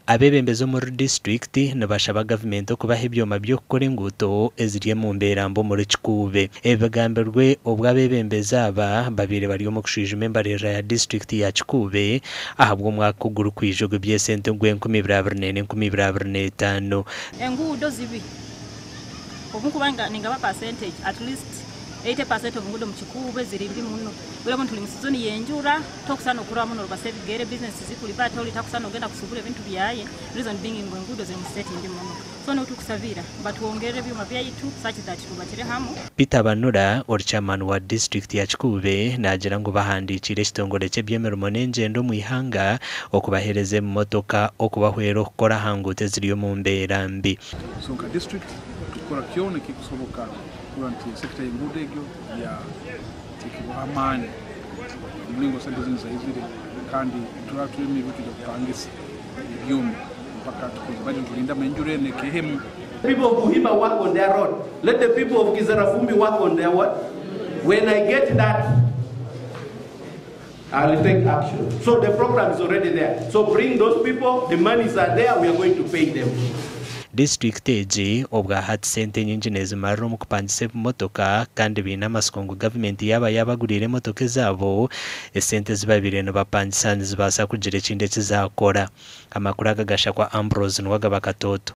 Abeebembezi omuri disiturikiti nibashaba gavumenti okubaha ebyoma by'okukora enguuto eziri omu mbeera mbi omuri Kikuube. Ebi bigambirwe obu abeebembezi aba babaire bari omu kushwijuma embaririra ya disiturikiti ya Kikuube ahabw'omwaka ogurikwija ogw'eby'esente ogw'enkumi ibiri abiri n'ena 2025. Enguudo zibi. Obu nkuba ningaba percentage, at least 80% of nguudo mu Kikuube ziri mbi muno. Buri omuntu tuli mu season y'enjura, tokusana okuramu norubasa ebigere, business zikuliba toli takusana ogenda kusubura ebintu byaye, reason being ngu enguudo ziri mu state mbi muno. So notukusabira batwongerere ebyuma byaitu such that tubatire hamu. Peter Banura, ori chairman wa disitulikiti ya Kikuube, naagira ngu bahandiikire ekitongore ky'ebyemirimo n'engyendo omu ihanga okubaheereza ebimotoka okubahwera okukora aha nguuto eziri omu mbeera mbi. So nka district tukora kyona ekikusoboka kurora nti sector y'enguudo egyo yateekebwaho amaani omulingo sente zinu zaizire, kandi turaba tuli tujja kupangisa ebyuma mpaka tukoze bali nitulinda enjura eno ekehemu. People of Buhimba work on their road. Let the people of Kizarafumbi work on their what? When I get that, I'll take action. So the program is already there. So bring those people, the monies are there, we are going to pay them. Disitulikiti egi obwahati sente nyingi nezimarira omu kupangisa ebimotoka, kandi biine amatsiko ngu gavumenti yaaba yabaguriire emotoka ezaabo, esente ezibabaire nibapangisa nizibaasa kugira ekindi ekizaakora. Amakuru aga gashakwa Ambrose Niwagaba Katoto.